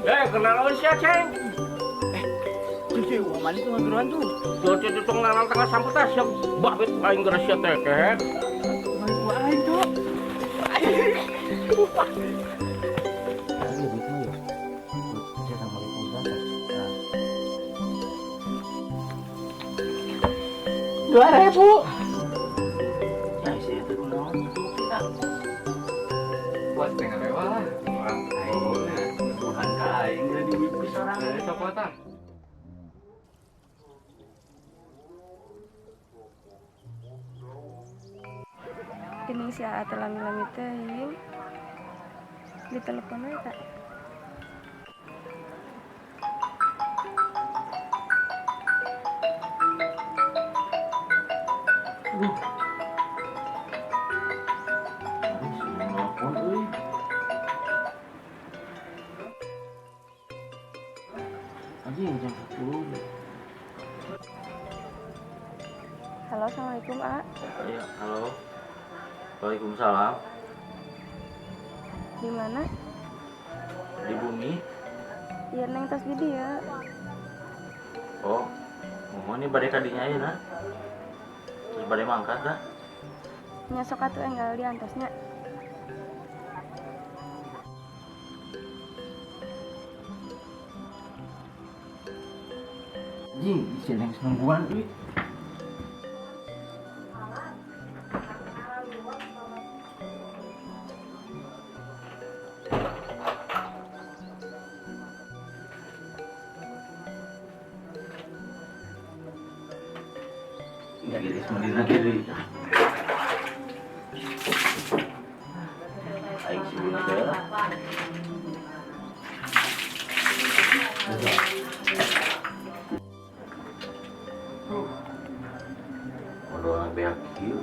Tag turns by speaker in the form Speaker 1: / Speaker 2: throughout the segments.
Speaker 1: Eh, kenalan sia, Ceng.
Speaker 2: Cuy, wah mana tuh ngageroan tuh?
Speaker 1: Tuh, tuh, tuh, ngalang tengah samput teh siap babit aing geura sia teh kehet.
Speaker 2: Wah, aing tuh.
Speaker 1: Rp2.000.
Speaker 2: Ya, sih itu kunaon kita.
Speaker 3: Buat tengah lewat lah.
Speaker 2: Aing, bukan ka aing geura di wifi sorangan.
Speaker 3: Dari sokota.
Speaker 4: Gini si Aa teh lami-lami teuing. Di telepon we tak.
Speaker 2: Aduh, si nelpon euy. Anjing jam 10.
Speaker 4: Halo, assalamualaikum A.
Speaker 2: Iya, halo. Waalaikumsalam.
Speaker 4: Di mana?
Speaker 2: Di bumi.
Speaker 4: Iya neng tos di dieu.
Speaker 2: Oh, mohon nih bade kadinya aja nah. Terus bade mangkat dah.
Speaker 4: Nya sok atuh enggal diantosnya.
Speaker 2: Anjing, si neng nungguan euy. Geus mendina deui. Aing si Buna teh lah. Modalna beak kieu.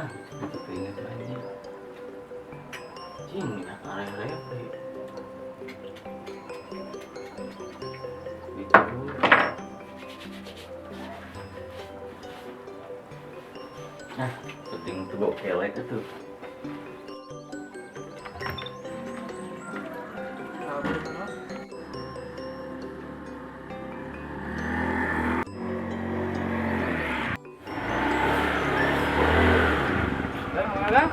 Speaker 2: Ah, itu keinget anjing. Cing, areh-areh. Itu. Nah, penting tuh bawa kelek itu.
Speaker 3: Mana?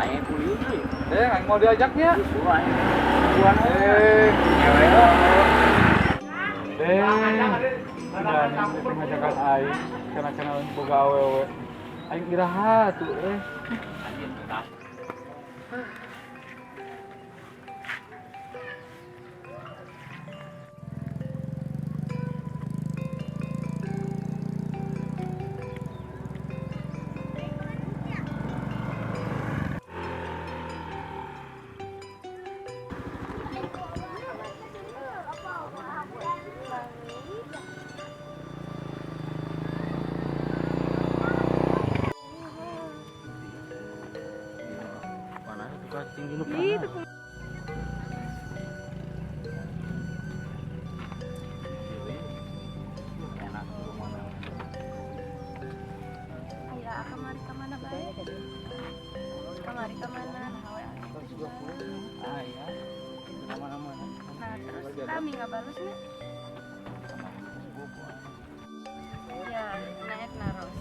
Speaker 2: Aing kuliah euy.
Speaker 3: Eh, aing mau diajaknya.
Speaker 2: Suruh aing. Nungguan.
Speaker 3: Eh, eh, udah ngajakan aing karena boga awewe. Aing iraha tuh eh.
Speaker 2: Anjing tas. Mana itu cacing di nu
Speaker 4: Ih, itu
Speaker 2: Enak tuh mana.
Speaker 4: Aya kamari ka mana bae? Kamari ka mana?
Speaker 2: Ah iya. Mana-mana.
Speaker 4: Nah, terus kami nggak balesnya. Ya, naik naros.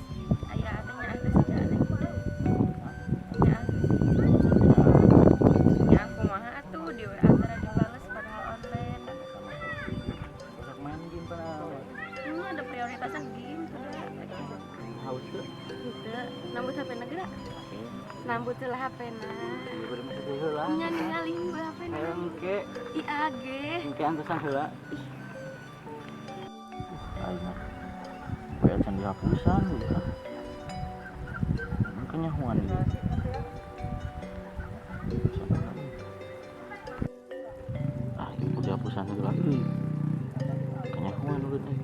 Speaker 4: Aya teh nyaah teh si Neng. Nyaah teh si. Nyaah kumaha atuh di WA tara dibales padahal online.
Speaker 2: Besok main game pada.
Speaker 4: Ini ada prioritasan game sudah.
Speaker 2: Haus tuh.
Speaker 4: Gitu. Nambut HP negara. Nambut heula HP-na.
Speaker 2: Ieu bade meser deui heula.
Speaker 4: Nya ningali we HP-na.
Speaker 2: Hayang engke.
Speaker 4: Ih age.
Speaker 2: Engke antosan heula. Aing mah. We acan dihapusan gitu ah. Emang kanyahoan ieu. Ah, ieu kudu dihapusan heula euy. Kanyahoan ulun euy.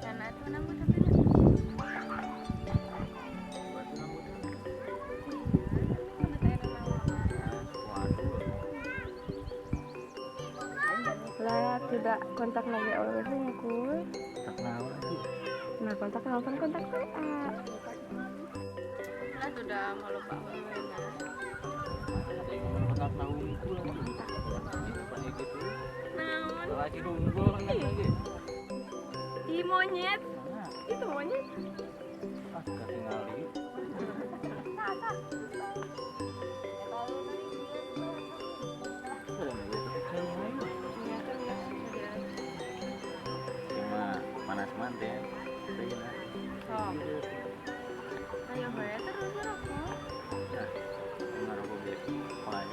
Speaker 4: Kana atuh nambut HP-na. Lah, tidak kontak lagi awewe hungkul.
Speaker 2: Tak naon lagi.
Speaker 4: Nah, kontak telepon kontak WA. Lah sudah mau lupa awewe na.
Speaker 2: Kontak na hungkul. Gitu.
Speaker 4: Naon?
Speaker 2: Lagi hungkul kan lagi.
Speaker 4: Ih, monyet. Itu monyet.
Speaker 2: Ah, ketinggalan. Cuma panas mante.
Speaker 4: Ayo bae terus ngerokok.
Speaker 2: Nah, ngerokok beli pae.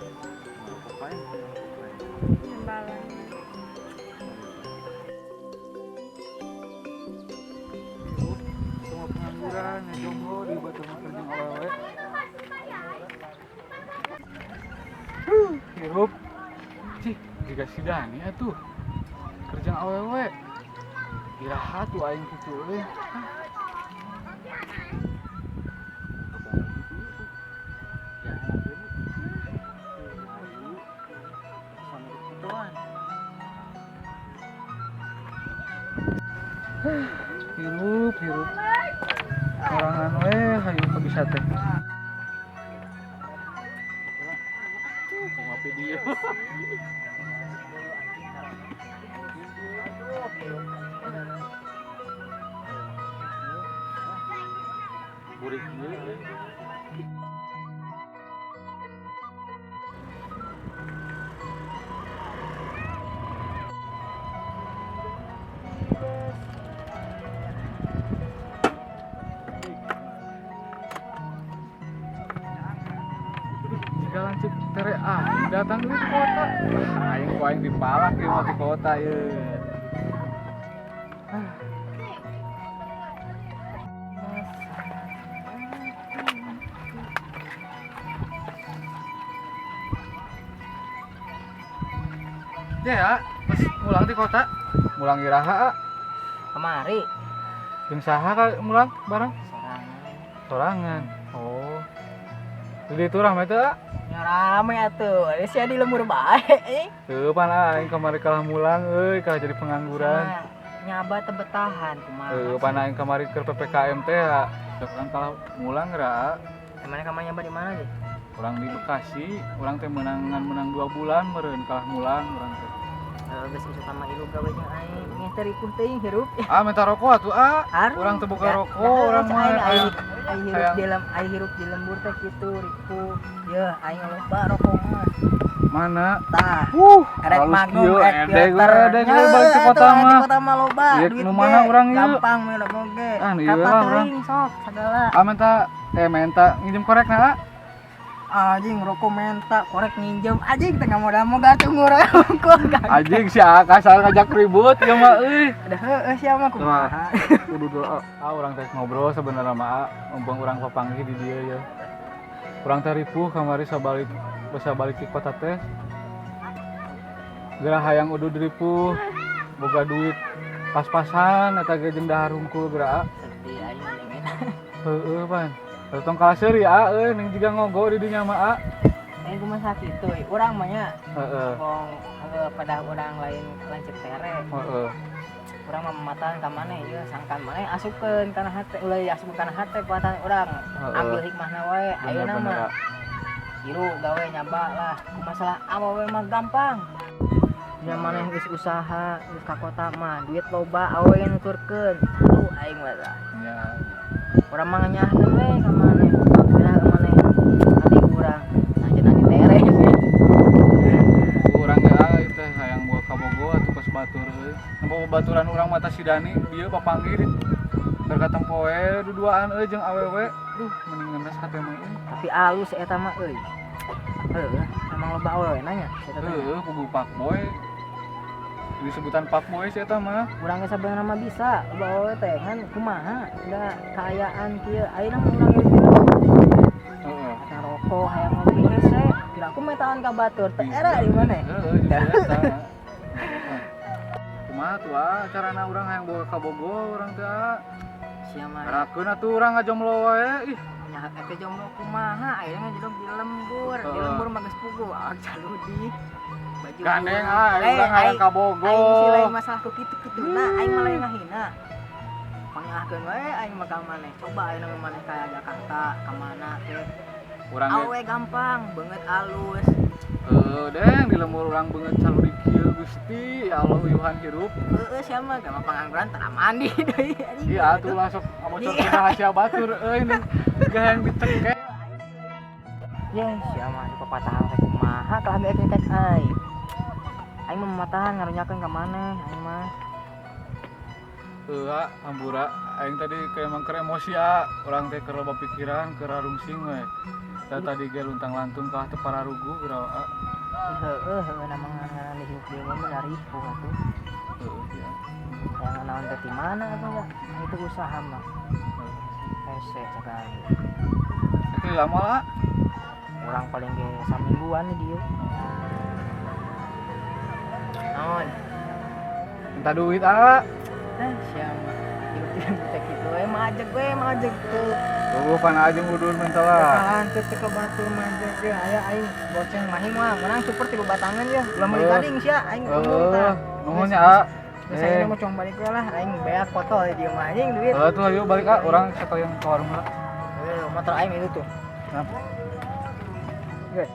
Speaker 2: Ngerokok pae, ngerokok pae.
Speaker 4: Nembalan.
Speaker 3: Semua pengangguran, ya jomblo, di batu mah kerja awewe. Hirup. Cih, jiga si Dani atuh. Kerja awewe. Iraha tuh aing kitu euy. Hirup, hirup. Sorangan we hayu ka bisa teh.
Speaker 2: Mau video. Burik ieu euy.
Speaker 3: Jika lanceuk tere aing datang deui ke kota. Ah, aing ku aing dipalak ieu mah di kota ieu. Ah. Ya, pas mulang di kota, mulang iraha.
Speaker 5: Kemari
Speaker 3: Jeung saha ka mulang bareng?
Speaker 5: sorangan.
Speaker 3: Sorangan. Oh. Jadi itu rame teh. Ah.
Speaker 5: Ya rame atuh, ada sia di lembur bae eh.
Speaker 3: Teu pan aing kamari kalah mulang euy, kalah jadi pengangguran.
Speaker 5: Nah, nyaba teu betahan kumaha.
Speaker 3: Teu pan aing kamari keur PPKM teh ya. Urang kalah mulang geura.
Speaker 5: Emangnya kamar nyaba di mana sih?
Speaker 3: Urang di Bekasi, urang teh menangan menang 2 bulan meureun kalah mulang urang teh.
Speaker 5: Geus usah sama ilu gawe jeung aing. Nya teh ripuh teuing hirup.
Speaker 3: Ah minta rokok atuh ah.
Speaker 5: Aduh,
Speaker 3: Urang teu boga
Speaker 5: ya,
Speaker 3: rokok,
Speaker 5: ya,
Speaker 3: urang
Speaker 5: cek
Speaker 3: mah
Speaker 5: aing,
Speaker 3: hayang
Speaker 5: aing hirup
Speaker 3: hayang.
Speaker 5: di lem, aing hirup di lembur teh kitu ripuh. Yeuh, aing loba rokok mah.
Speaker 3: Mana?
Speaker 5: Tah. Erek
Speaker 3: Halus
Speaker 5: Magnum,
Speaker 3: kieu,
Speaker 5: erek
Speaker 3: edeg
Speaker 5: filter.
Speaker 3: we, edeg we balik ke
Speaker 5: Nya,
Speaker 3: kota
Speaker 5: atuh,
Speaker 3: mah.
Speaker 5: di kota mah loba
Speaker 3: Ieu
Speaker 5: duit
Speaker 3: nu mana
Speaker 5: ge.
Speaker 3: urang ieu?
Speaker 5: Gampang we rokok ge.
Speaker 3: Ah, nu ieu
Speaker 5: Kapan
Speaker 3: lah urang.
Speaker 5: teuing sok sagala.
Speaker 3: Ah minta minta nginjem korek na. Ah.
Speaker 5: Anjing rokok menta, korek nginjem. Anjing tengah modal moga tunggu rokok.
Speaker 3: Anjing si kasar ngajak ribut ieu mah euy.
Speaker 5: Udah heueuh sia mah kumaha.
Speaker 3: Kudu doa. Ah urang teh ngobrol sebenarnya mah ah. Mumpung urang papanggih di dieu ya. Urang teh ripuh kamari sabalik basa balik ti kota teh. Geura hayang udud ripuh, boga duit pas-pasan eta ge jeung dahar hungkul geura.
Speaker 5: Sedih aing nyenengin.
Speaker 3: Heueuh pan. Tong kalah seuri ah euy ning jiga ngogo di dinya mah ah.
Speaker 5: Aing kumaha sakitu euy. Urang mah nya
Speaker 3: Heeh.
Speaker 5: wong pada urang lain lanceuk tere.
Speaker 3: Heeh.
Speaker 5: Urang mah mamatan ka maneh ieu sangkan maneh asupkeun kana hate, ulah asupkeun kana hate kuatan urang.
Speaker 3: Heeh.
Speaker 5: Ambil hikmahna wae. Ayeuna
Speaker 3: Bener-bener,
Speaker 5: mah
Speaker 3: ah.
Speaker 5: hiru gawe nyaba lah. Ku masalah awewe mah gampang. Nya maneh geus usaha, geus ka kota mah duit loba awewe nuturkeun. Aduh aing mah tah.
Speaker 3: Nya.
Speaker 5: Urang mah nganyahkeun we ka maneh. Geura ka maneh hati urang. Nah cenah ditere sih.
Speaker 3: Urang ge ah teh hayang Dani dieu papanggih keur katempo we duduaan euy jeung awewe. Duh, mending ngenes hate mah euy.
Speaker 5: Tapi alus eta mah euy. Heuh, emang loba awewe nanya eta teh.
Speaker 3: Heuh, kudu fuckboy. Disebutan fuckboy sih eta mah.
Speaker 5: Urang ge sabenerna mah bisa loba awewe teh, ngan kumaha da kaayaan kieu ayeuna mah urang ge
Speaker 3: Heeh.
Speaker 5: kata rokok hayang ngopi hese. Kira aku metaan ka batur teh era di mana?
Speaker 3: Heeh, justru eta. Heeh. Kumaha tuh ah, carana urang hayang boga kabogoh urang teh ah.
Speaker 5: Sia mah.
Speaker 3: Harakeun atuh urang ngajomblo wae ih.
Speaker 5: Nya eta jomblo kumaha ayeuna jero di lembur, di lembur mah geus puguh ah caludi. Baju
Speaker 3: Gandeng
Speaker 5: urang.
Speaker 3: ah,
Speaker 5: Eh,
Speaker 3: urang hayang
Speaker 5: aing
Speaker 3: kabogoh.
Speaker 5: aing sih lain masalah ku kitu-kituna, aing mah lain ngahina. Pangnyalahkeun wae aing mah ka maneh. Coba ayeuna mah maneh ka Jakarta, ka mana teh.
Speaker 3: Urang ge
Speaker 5: Awe gampang, beungeut alus.
Speaker 3: heuh deng di lembur urang beungeut caludi kieu Gusti, ya Allah uyuhan hirup.
Speaker 5: Heeh, sia mah gampang pengangguran tara mandi deui anjing.
Speaker 3: Iya atuh lah sok ngabocorkeun rahasia batur euy nu hayang dicekek.
Speaker 5: Ye, sia mah di papatahan teh kumaha kalah beek nyekek aing. Aing mah mamatahan ngarunyakeun ka maneh aing mah.
Speaker 3: Heuh, ah, hampura aing tadi kayak emang keur emosi ah, urang teh keur loba pikiran, keur rarungsing we. Da tadi ge luntang-lantung kalah teu pararugu geura ah.
Speaker 5: Heeh, heueuh na mah ngaran di hirup dieu mah ripuh atuh.
Speaker 3: Heuh, iya.
Speaker 5: Hayang naon teh di mana atuh ya? Itu usaha mah. Hese sakali.
Speaker 3: Itu lama lah.
Speaker 5: Urang paling ge samingguan di dieu. Naon?
Speaker 3: Minta duit ah.
Speaker 5: Eh, sia mah. Hirup di lembur teh kitu we majeg we majeg tuh.
Speaker 3: Tunggu pan aja udur minta lah.
Speaker 5: Tahan teu teu ka batur majeg ge aya aing goceng mahi mah menang super tilu batangan ya. Ulah meuli gading sia aing ngomong
Speaker 3: Heeh,
Speaker 5: tah.
Speaker 3: nuhun ya ah.
Speaker 5: Geus ayeuna mah cong balik we lah aing beak foto di dieu mah anjing duit.
Speaker 3: Heeh tuh ayo balik ah, urang sekalian ke warung lah.
Speaker 5: Eh, motor aing itu tuh.
Speaker 3: Nah.
Speaker 5: Geus.